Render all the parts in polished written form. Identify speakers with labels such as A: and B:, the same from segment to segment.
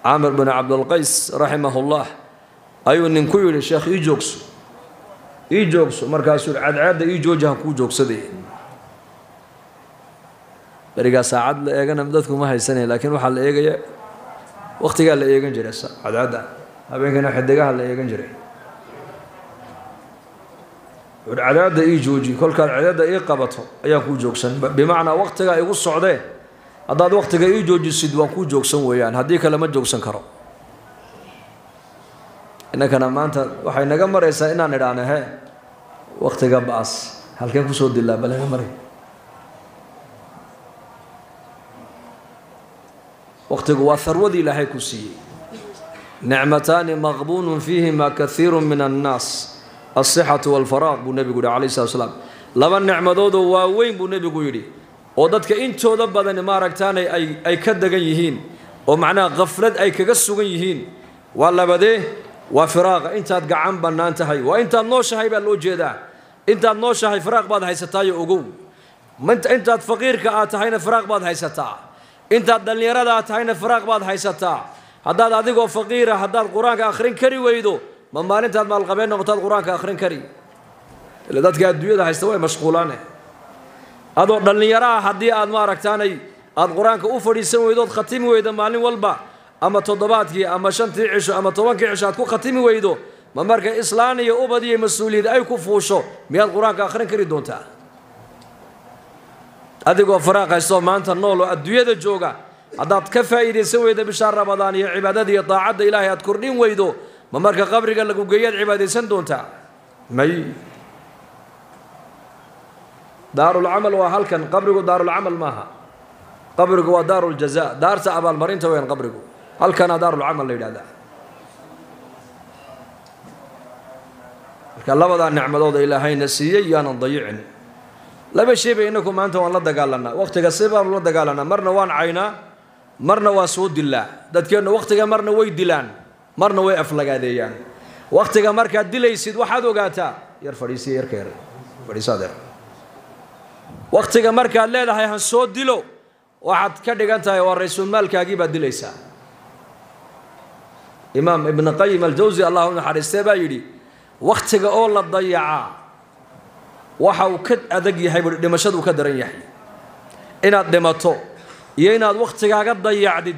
A: Caamir bin Cabdulqays raximahullah ayuu ninku yidhi, sheekh ii joogso, ii joogso. Markaasuu yidhi, cadceedda ii jooji, han kuu joogsaday. Berigaa saacad la eegana dadku ma haysanaya, laakiin waxaa la eegaya wakhtigaa la eegan jiray cadceedda, habeenkana xidigaha la eegan jiray. Wuxuu cadceedda ii jooji, kolkaad cadceedda ii qabato ayaan kuu joogsan. Bimacnaa wakhtigaa igu socdee, haddaad wakhtiga ii joojisid waan kuu joogsan weeyaan, haddii kale ma joogsan karo. Innankana maanta waxay naga maraysaa inaan idhaahno he wakhtiga ba'as halkeen kusoo dilaa balaga maray. Wakhtigu waa harwadii Ilaahay ku siiyey. Nicmataani maqbuunun fiihima kathiiru min annaas, alsixatu walfaraaq, buu nebigu yidhi calayhi salatu salaam. Laba nicmadoodoo waaweyn buu nebigu yidhi oo dadka intooda badani maaragtaanay ay ka degan yihiin oo macnaha khaflad ay kaga sugan yihiin, waa labadee? Waa firaaqa, intaad gacan bannaan tahay, waa intaad nooshahay baa loo jeedaa. Intaad nooshahay firaaq baad haysataayo ogow. Intaad faqiirka aad tahayna firaaq baad haysataa, intaad dhallinyarada aad tahayna firaaq baad haysataa. Haddaad adigoo faqiira haddaad qur-aanka akhrin kari weydo, ma maalintaad maalqabeen noqotaad qur-aanka akhrin kari? Ila dadka adduunyada haysta way mashquulaane. Adoo dhallinyaro ah haddii aad maaragtaanay aad qur-aanka u fadhiisan weydood khatimi weydo maalin walba, ama toddobaadkii, ama 5tii cisho, ama 10kii cisho aad ku khatimi weydo, ma marka islaan iyo ubad iyo mas-uuliyad ay ku fuusho miyaad qur-aanka akhrin kari doontaa? Adigoo faraaq haystoo maanta nool oo adduunyada jooga haddaad ka faa'iidaysan weydo bishaa Ramadaan iyo cibaadada iyo daacadda Ilaahay aad kordhin weydo, ma marka qabriga lagu geeyaad cibaadaysan doontaa? May. Daarulcamal waa halkan, qabrigu daarulcamal maaha. Qabrigu waa daaruljaza, daarta abaalmarinta weyn qabrigu. Halkanaa daarulcamal la yidhahdaa. Marka labadaa nicmadooda Ilaahayna siiyey yaanan dayicin. Laba shay bay innaku maanta waan la dagaalanaa wakhtiga, si baanu la dagaalanaa. Marna waan caynaa, marna waa soo dilaa. Dadkeennu wakhtiga marna way dilaan, marna way aflagaadeeyaan. Wakhtiga markaad dilaysid waxaad ogaataa, yar fadhiisiya, yarka yar fadhiisadeer, wakhtiga markaad leedahay han soo dilo, waxaad ka dhigan tahay waa raysulmaalkaagii baad dilaysaa. Imaam Ibn Qayim Aljawsi, Allah u naxariistee, baa yidhi, wakhtiga oo la dayacaa waxa uu ka adag yahay buhi dhimashaduu ka daran yahay. Inaad dhimato iyo inaad wakhtigaaga dayacdid,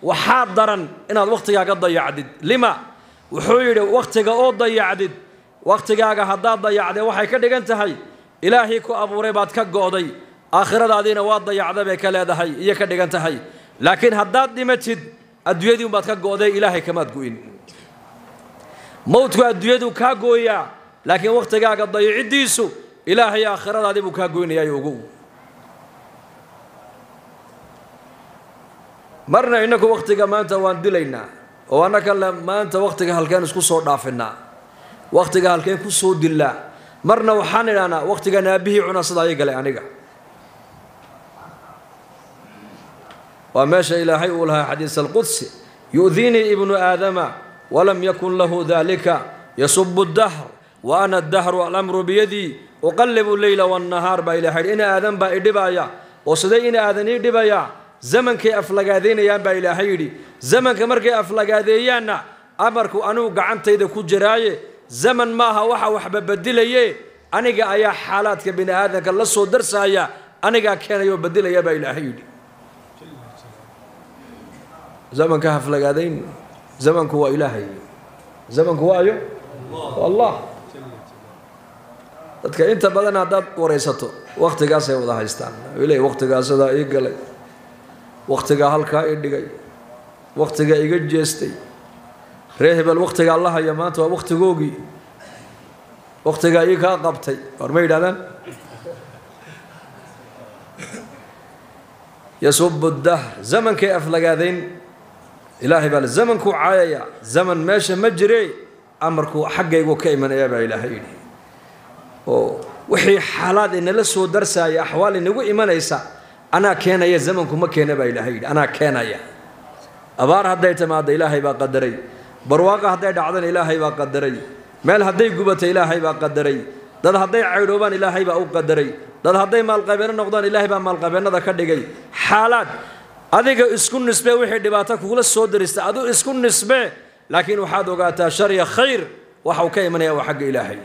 A: waxaa daran inaad wakhtigaaga dayacdid. Lima? Wuxuu yidhi, wakhtiga oo dayacdid, wakhtigaaga haddaad dayacdee waxay ka dhigan tahay Ilaahay ku abuuray baad ka go'day, aakhiradaadiina waa dayacda bay ka leedahay iyo ka dhigan tahay. Laakiin haddaad dhimatid adduunyadii unbaad ka go'day, Ilaahay kamaad go'in. Mowdku adduunyadu kaa gooyaa, laakiin wakhtigaaga dayiciddiisu Ilaahay aakhiradaadii buu kaa goynayaa, ogow. Marna innaku wakhtiga maanta waan dilaynaa oo annaka maanta wakhtiga halkeen isku soo dhaafinaa, wakhtiga halkeen ku soo dillaa. Marna waxaan idhahnaa wakhtigan aabbihii cuna sidaa ii galay aniga. Waa meesha Ilaahay uu lahaa xadiis alqudsi, yu'diinii ibnu aadama walam yakun lahu dalika, yasubu addahr wa ana addahru alamru biyadii uqallibu leyla wannahaar, baa Ilahay yidhi. Ina aadan baa idhibaya, oo sidee ina aadan ii dhibayaa? Zamankay aflagaadeynayaan baa Ilaahay yidhi. Zamanka markay aflagaadeeyaanna amarku anigu gacantayda ku jiraaye, zaman maaha waxa waxba bedilaye, aniga ayaa xaalaadka bini aadamka la soo darsaaya, anigaa keenaya oo bedilaya, baa Ilaahay yidhi. Zamanka haflagaadayn, zamanku waa Ilaahay, zamanku waayo Allah. Dadka inta badan haddaad waraysato wakhtigaasay wada haystaan iley, wakhtigaasadaa ii galay, wakhtigaa halkaa ii dhigay, wakhtigaa iga jeestay, ree hebel wakhtigaa la haya maanta waa wakhtigoogii, wakhtigaa ii kaa qabtay, war ma yidhahdaan? Yasubu dahr, zamankay aflagaadayn, Ilaahay baa zamankuu caayaya. Zaman meesha ma jire, amarku xaggaygu ka imanaya, baa Ilaahay yidhi. Oo wixii xaalaad inala soo darsaaya, axwaal inagu imanaysa, anaa keenaya, zamanku ma keena, baa Ilaahay yidhi. Anaa keenaya. Abaar hadday timaadda Ilaahay baa qadaray, barwaaqa hadday dhacdana Ilaahay baa qadaray, meel hadday gubata Ilaahay baa qadaray, dad hadday caydhoobaan Ilaahay baa u qadaray, dad hadday maalqabeeno noqdaan Ilaahay baa maalqabeennada ka dhigay. Xaalaad Adiga isku nisbee wixii dhibaato kugula soo darista, aduu isku nisbee, laakiin waxaad ogaataa shar iyo khayr waxa uu ka imanaya waa xagga Ilaahay.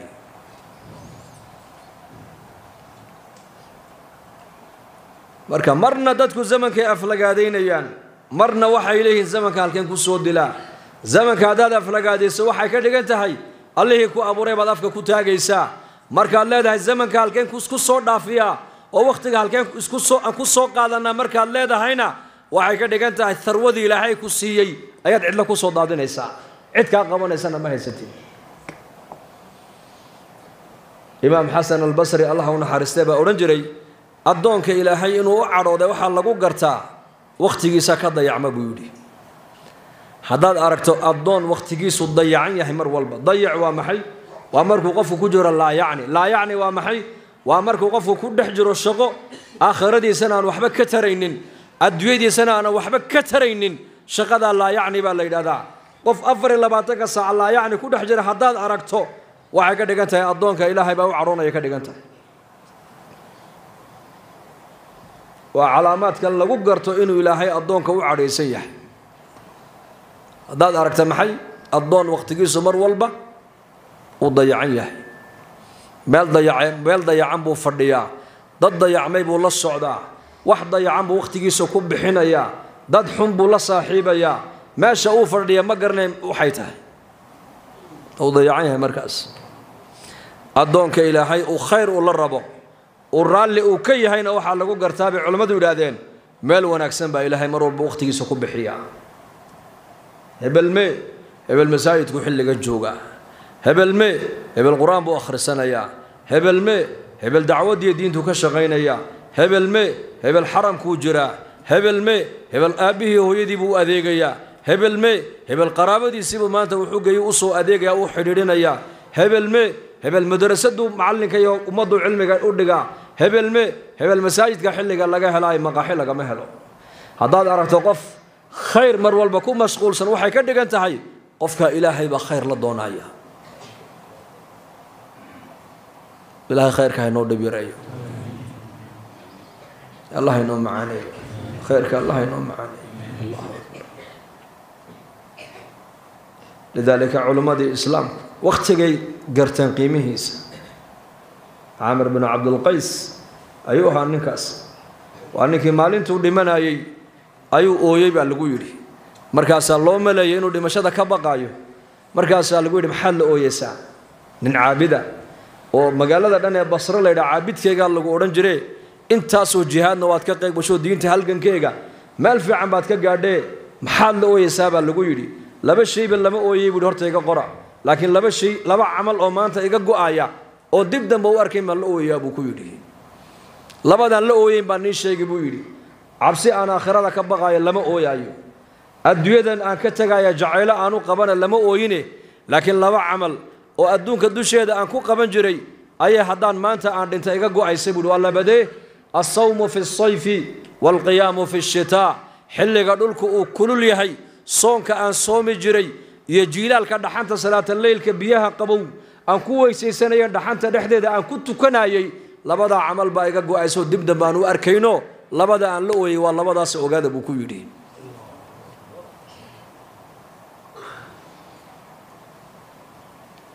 A: Marka marna dadku zamankay aflagaadaynayaan, marna waxay leeyihiin zamanka halkeen ku soo dilaa. Zamanka haddaad aflagaadayso waxay ka dhigan tahay allihii ku abuuray baad afka ku taagaysaa. Markaad leedahay zamanka halkeen ku soo dhaafiyaa oo wakhtiga halkeen isku soo aan ku soo qaadanaa markaad leedahayna, waxay ka dhigan tahay tharwadii Ilaahay ku siiyey ayaad cidlo ku soo daadinaysaa, cid kaa qabanaysana ma haysatid. Imaam Xasan Albasri, Allah u naxariistay, baa odhan jiray addoonka Ilaahay inuu u cadhooday waxaa lagu gartaa wakhtigiisa ka dayacma buu yidhi. Haddaad aragto addoon wakhtigiisu dayacan yahay mar walba, dayac waa maxay? Waa markuu qofku ku jiro laa yacni. Laa yacni waa maxay? Waa markuu qofku ku dhex jiro shaqo aakhiradiisana aan waxba ka taraynin, adduunyadiisana aanan waxba ka taraynin. Shaqadaa laa yacni baa la yidhahdaa. Qof 24-ka saac laa yacni ku dhex jira haddaad aragto, waxay ka dhigan tahay addoonka Ilaahay baa u cadhoonaya ka dhigan tahay. Waa calaamaadkan lagu garto inuu Ilaahay addoonka u cadhaysan yahay. Haddaad aragta maxay? Addoon wakhtigiisu mar walba uu dayacan yahay, meel dayaca, meel dayacan buu fadhiyaa, dad dayacmay buu la socdaa, wax dayacan buu wakhtigiisa ku bixinayaa, dad xun buu la saaxiibayaa, meesha uu fadhiya ma garanay waxay tahay, uu dayacan yahay. Markaas addoonka Ilaahay uu khayr uu la rabo, uu raalli uu ka yahayna, waxaa lagu gartaa bay culimmadu yidhaahdeen meel wanaagsan baa Ilaahay mar walba wakhtigiisa ku bixiyaa. Hebel mee? Hebel masaajidku xilliga joogaa. Hebel mee? Hebel qur-aan buu akhrisanayaa. Hebel mee? Hebel dacwadiyo diintu ka shaqaynayaa. Hebel mee? Hebel xaramkuu jiraa. Hebel mee? Hebel aabbihii hooyadii buu u adeegayaa. Hebel mee? Hebel qaraabadiisiibuu maanta wuxuu geeyey usoo adeegayaa, u xidhiidhinayaa. Hebel mee? Hebel madrasaduu macallinka iyo ummaddu cilmiga u dhigaa. Hebel mee? Hebel masaajidka xilliga laga helaayo, maqaaxi lagama helo. Haddaad aragto qof khayr mar walba ku mashquulsan, waxay ka dhigan tahay qofka Ilaahay baa khayr la doonaya. Ilaahay khayrka haynoo dhib yareeyo, Allah haynoo macaaneeyo khayrka, Allah haynoo macaaneeyo. Allahu akbar. Lidaalika culimmadii islaamku wakhtigay garteen qiimihiisa. Caamir binu Cabdilqays ayuu ahaa ninkaas. Waa ninkii maalintuu dhimanayey ayuu ooyey baa lagu yidhi. Markaasaa loo maleeyay inuu dhimashada ka baqaayo. Markaasaa lagu yidhi, maxaad la ooyeysaa? Nin caabida oo magaalada dhan ee Basro la yidhaha caabidkeegaa lagu odhan jire, intaasoo jihaadna waad ka qayb gasho, diinta halgankeega meel fiican baad ka gaadhee, maxaad la ooyeysaa baa lagu yidhi. Laba shayba lama ooyey buuhi, horta iga qora, laakiin laba shay, laba camal oo maanta iga go'aya oo dib dambe u arkayn baan la ooyayaa buu ku yidhi. Labadaan la ooyeyn baan nii sheegay buu yidhi. Cabsi aan aakhirada ka baqaayo lama ooyaayo, adduunyadan aan ka tegaya jacaylo aan u qabana lama ooyine, laakiin laba camal oo adduunka dusheeda aan ku qaban jiray ayay haddaan maanta aan dhinta iga go'aysa buuhi. Waa labadee? Alsawmu fi alsayfi waalqiyaamu fi ashitaa. Xilliga dhulku uu kulul yahay soonka aan soomi jiray, iyo jiilaalka dhaxanta salaataleylka biyaha qabow aan ku weysaysanaya dhaxanta dhexdeeda aan ku tukanayay, labadaa camal baa iga go'ayso dib dambe aan u arkayno. Labada aan la ooyey waa labadaas, ogaada buu ku yidhi.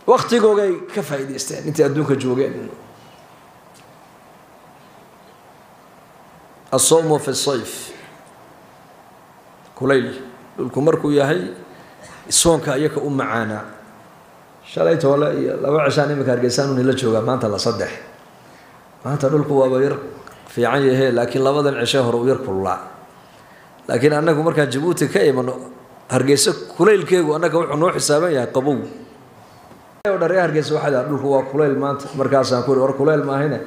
A: Wakhtigoogay ka faa'iidaysteen intay adduunka joogeen. Asawmu fi sayf, kulayl dhulku markuu yahay soonka iyaka u macaanaa. Shalay toole iyo laba cishaan iminka Hargeysaan nila joogaa, maanta la saddex. Maanta dhulku waaba yar fiican yahe, laakiin labadan cishe hore u yar kululaa. Laakiin annagu markaan Jabuuti ka imano Hargeysa, kulaylkeegu annaga wuxuu noo xisaaban yahay qabow. Dharee Hargeysa waxay dhaha dhulku waa kulayl maanta. Markaasaan ku war kulayl maahine,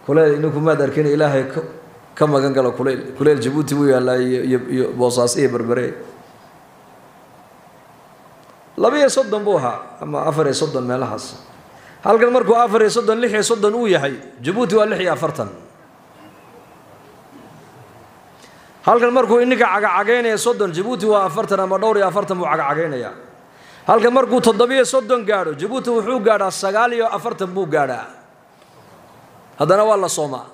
A: kulayl ininku maad arkin, Ilaahay ka magan galo kulayl. Kulayl Jabuuti buu yaallaa iyo Boosaaso iyo Berbere. 32 buu ahaa ama 34 meelahaas. Halkan markuu 34, 36 uu yahay, Jabuuti waa 46. Halkan markuu ininka cagacagaynaya 30, Jabuuti waa 40 ama dhowr iyo afartan buu cagacagaynayaa. Halkan markuu 37 gaadho, Jabuuti wuxuu gaadhaa 49 buu gaadhaa. Haddana waa la soomaa.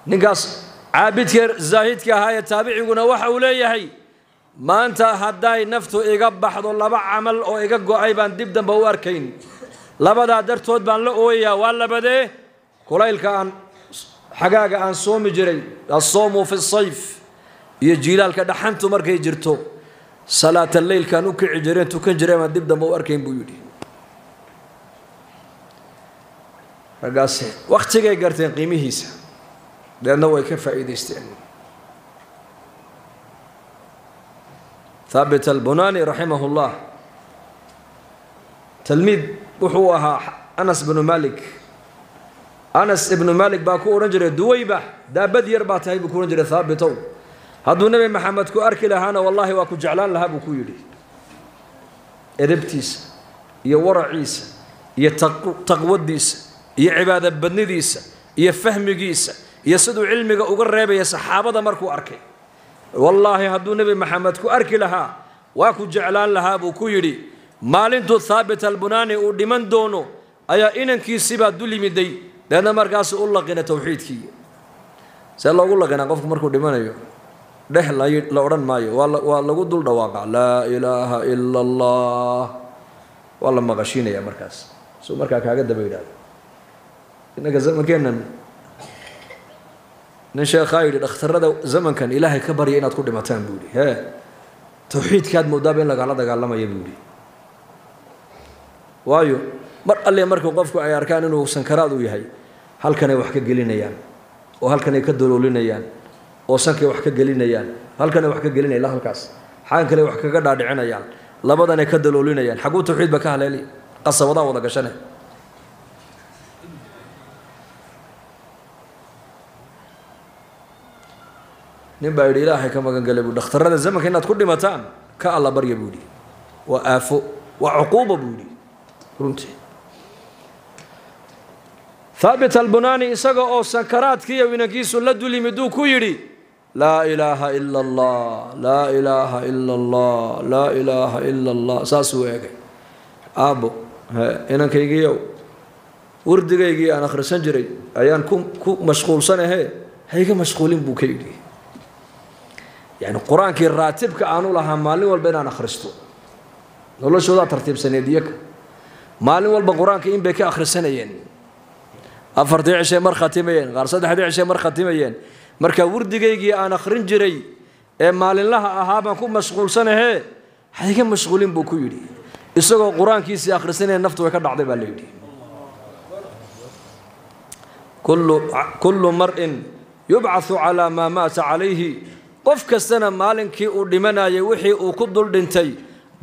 A: Ninkaas caabidka zaahidka ahaa ee taabiciguna waxa uu leeyahay maanta hadday naftu iga baxdo laba camal oo iga go'ay baan dib dambe u arkayn, labadaa dartood baan la ooyayaa. Waa labadee? Kulaylka aan xagaaga aan soomi jiray, assoomu fi sayf, iyo jiilaalka dhaxantu markay jirto salaata leylkaan u kici jireen tukan jireen baan dib dambe u arkayn buu yidhi. Raggaas wakhtigay garteen qiimihiisa, deedna way ka faa'iidaysteen. Thaabit Albunaani raximah ullah talmiid wuxuu ahaa Anas bnu Malik. Anas ibnu Malik baa ku odhan jiray duwayba daabad yar baa tahay buu ku odhan jiray Thaabitow, hadduu Nebi Maxamed ku arki lahaana wallaahi waa ku jeclaan lahaa buu ku yidhi. Edebtiisa iyo waraciisa iyo taqwadiisa iyo cibaado badnidiisa iyo fahmigiisa iyo siduu cilmiga uga reebaya saxaabada markuu arkay, wallaahi hadduu Nebi Maxamed ku arki lahaa waa ku jeclaan lahaa buu ku yidhi. Maalintuu Thaabit Albunaani uu dhiman doono ayaa inankiisibaa dul yimiday, deedna markaasu u laqina tawxiidkii. See loogu laqinaa qofku markuu dhimanayo? Dheh la odhan maayo, waa lagu dul dhawaaqa laa ilaaha ila allah, waa la maqashiinaya markaas suu markaa kaaga daba yidhahdo. Innanka zamankeennan nin sheekhaa yidhi dhakhtarrada zamankan ilaahay ka barya inaad ku dhimataan buu yidhi. Hee, tawxiidkaad moodaaba in lagala dagaalamaya buu yidhi. Waayo mar alle markuu qofku ay arkaan inuu sankaraad u yahay, halkanay wax ka gelinayaan oo halkanay ka doloolinayaan oo sankay wax ka gelinayaan, halkanay wax ka gelinaya ilaa halkaas, xagan kale wax kaga dhaadhicinayaan, labadanay ka daloolinayaan. Xaguu tawxiid ba ka haleelay? Qasabadaa wada gashane. Nin baa yidhi ilaahay ka magan galay buu dhakhtarrada zamanka inaad ku dhimataan ka alla barya buu yidhi, waa aafo, waa cuquuba buu yidhi runtii. Thaabit Albunaani isaga oo sankaraadkiiyo inankiisu la dul yimiduu ku yidhi laa ilaaha ila allah, laa ilaaha ila allah, laa ilaaha ila allah. Saasuu eegay. Aabbo, inankaygiiyow, wardigaygii aan akhrisan jiray ayaan ku mashquulsanahe, hayga mashquulin buu ka yidhi. Yacni qur-aankii raatibka aanu lahaa maalin walba inaan akhristo, noloshoodaa tartiibsaneed iyaka maalin walba qur-aanka in bay ka akhrisanayeen, 4tii cishay mar khatimayeen, qaar 3dii cishay mar khatimayeen. Marka wardigaygii aan akhrin jiray ee maalinlaha ahaa baan ku mashquulsanahee, hayga mashquulin buu ku yidhi. Isagoo qur-aankiisii akhrisanaya naftu way ka dhacday baa la yidhi. Kullu mar'in yubcathu calaa maa maata calayhi, qof kastana maalinkii uu dhimanayay wixii uu ku dul dhintay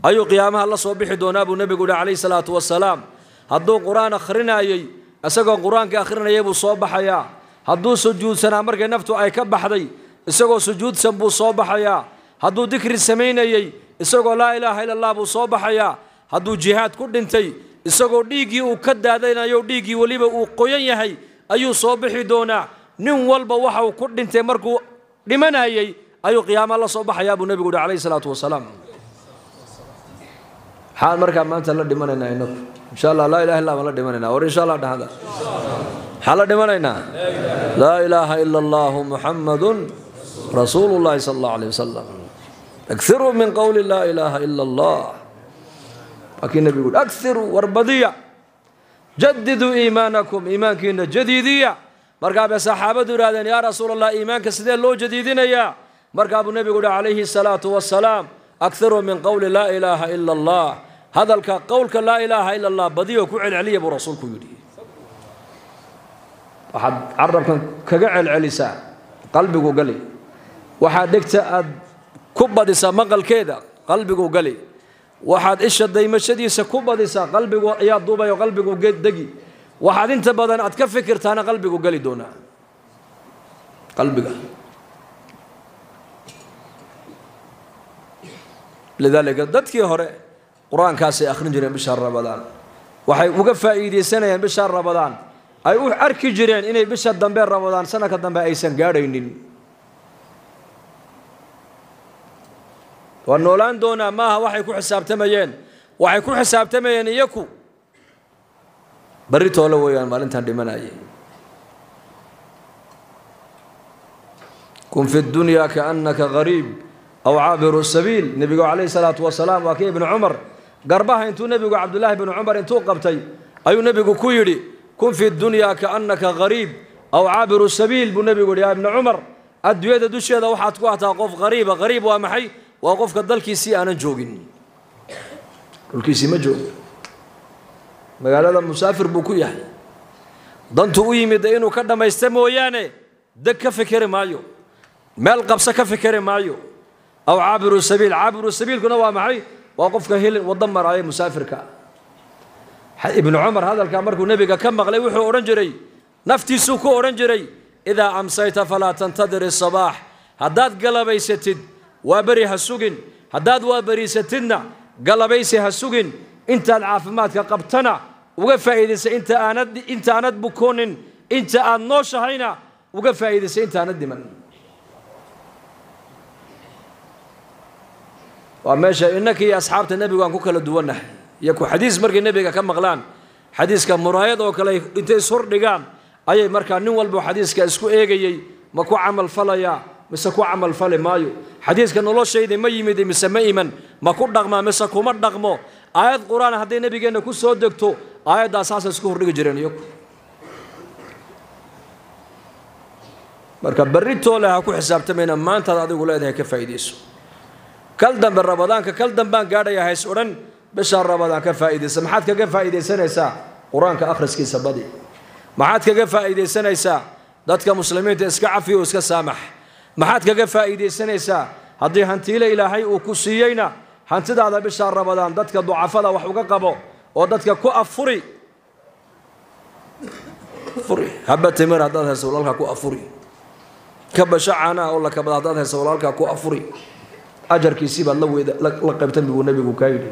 A: ayuu qiyaamaha la soo bixi doonaa buu nebigu yihi calayhi salaatu wasalaam. Hadduu qur-aan akhrinayay isagoo qur-aanka akhrinaya buu soo baxayaa. Hadduu sujuudsanaa markay naftu ay ka baxday isagoo sujuudsan buu soo baxayaa. Hadduu dikri samaynayey isagoo laa ilaaha ila allah buu soo baxayaa. Hadduu jihaad ku dhintay isagoo dhiiggii uu ka daadanayo, dhiiggii weliba uu qoyan yahay ayuu soo bixi doonaa. Nin walba waxa uu ku dhintay markuu dhimanayay ayuu qiyaama la soo baxayaa buu nebigu yihi calayhi salaatu wasalaam. Maxaan markaa maanta la dhimanaynaa inagu? Insha allah laa ilaha illa baan la dhimanaynaa. War insha allah dhahda, maxaan la dhimanaynaa? Laa ilaaha ila allahu muxammadun rasuulu llahi sala allahu alayh wasalam. Akhiruu min qowli laa ilaaha ila allah. Waa kii nebigu yihi akhiruu, warbadiya, jadiduu iimaanakum, iimaankiina jadiidiya. Markaa bay saxaabadu yidhahdeen yaa rasuul allah, iimaanka sidee loo jadiidinayaa? Markaa buu nebigu yihi calayhi salaatu wasalaam akhiruu min qowli laa ilaaha ila allah. Hadalka qowlka laa ilaaha ila allah badiyo ku celceliya buu rasuulku yidhi. Waxaad carabkan kaga celcelisaa qalbigu gali, waxaad dhegta aad ku badisaa maqalkeeda qalbigu gali, waxaad isha daymashadiisa ku badisaa qalbigu ayaa duubayo qalbigu degi, waxaad inta badan aad ka fikirtaana qalbigu gali doonaa qalbiga. Lidaalika dadkii hore qur-aankaasay akhrin jireen bisha Ramadaan, waxay uga faa'iidaysanayeen bisha Ramadaan, ay u arki jireen inay bisha dambe Ramadaan sanadka dambe aysan gaadhaynin. Waa noolaan doonaa maaha waxay ku xisaabtamayeen, waxay ku xisaabtamayeen iyaku barri toole weeyaan maalintan dhimanayay. Kun fi dunyaa kaannaka gariib aw caabiru sabiil. Nebigu calayhi salaatu wasalaam waa kii Ibnu Cumar garbaha intuu nebigu Cabdullaahi bnu Cumar intuu qabtay ayuu nebigu ku yidhi kun fi dunyaa kaannaka gariib aw caabiru sabiil buu nebigu yidhi. Yaa Ibnu Cumar, adduunyada dusheeda waxaad ku ahtaa qof qariiba. Qariib waa maxay? Waa qofka dalkiisii aanan joogin, dhulkiisii ma joogo, magaalada musaafir buu ku yahay, dantu u yimid inuu ka dhammaysta mooyaane deg ka fikeri maayo, meel qabso ka fikeri maayo. Aw caabiru sabiil. Caabiru sabiilkuna waa maxay? Waa qofka helin waddo maraaya, musaafirka. Ibnu Cumar hadalkaa markuu nebiga ka maqlay wuxuu odhan jiray, naftiisuu ku odhan jiray, idaa amsayta falaa tantadir isabaax. Haddaad galabaysatid waa beri ha sugin, haddaad waa beriisatidna galabaysi ha sugin. Intaad caafimaadka qabtana uga faa'iidaysa inta aanad bukoonin, inta aad nooshahayna uga faa'iidaysa intaanad dhiman. Waa meesha innaka iyo asxaabta nebigu aan ku kala duwannahay. Iyo ku xadiis markay nebiga ka maqlaan, xadiiska muraayad oo kale intay ishor dhigaan ayay markaa nin walba xadiiska isku eegayey, ma ku camal falayaa mise ku camal fali maayo, xadiiska noloshayda ma yimid mise ma iman, ma ku dhaqmaa mise kuma dhaqmo. Aayad qur-aan hadday nebigeenna ku soo degto aayaddaas saasay isku hordhigi jireen iyagu. Marka berri toole ha ku xisaabtamayna, maantaad adigu leedahay ka faa'iidayso. Kal dambe Ramadaanka kal dambaan gaadhaya hays odhan, bishaa Ramadaan ka faa'iidaysa. Maxaad kaga faa'iidaysanaysaa? Qur-aanka akhriskiisa badi. Maxaad kaga faa'iidaysanaysaa? Dadka muslimiinta iska cafiyo, iska saamax. Maxaad kaga faa'iidaysanaysaa? Haddii hantiile Ilaahay uu ku siiyeyna hantidaada bishaa Ramadaan dadka ducafada wax uga qabo oo dadka ku afuri. Furi haba timir haddaad hayso walaalkaa ku afuri, kabasho caanaha oo la kabada haddaad hayso walaalkaa ku afuri, ajarkiisii baad la weyda la qaybtan buu nebigu kaa yidhi.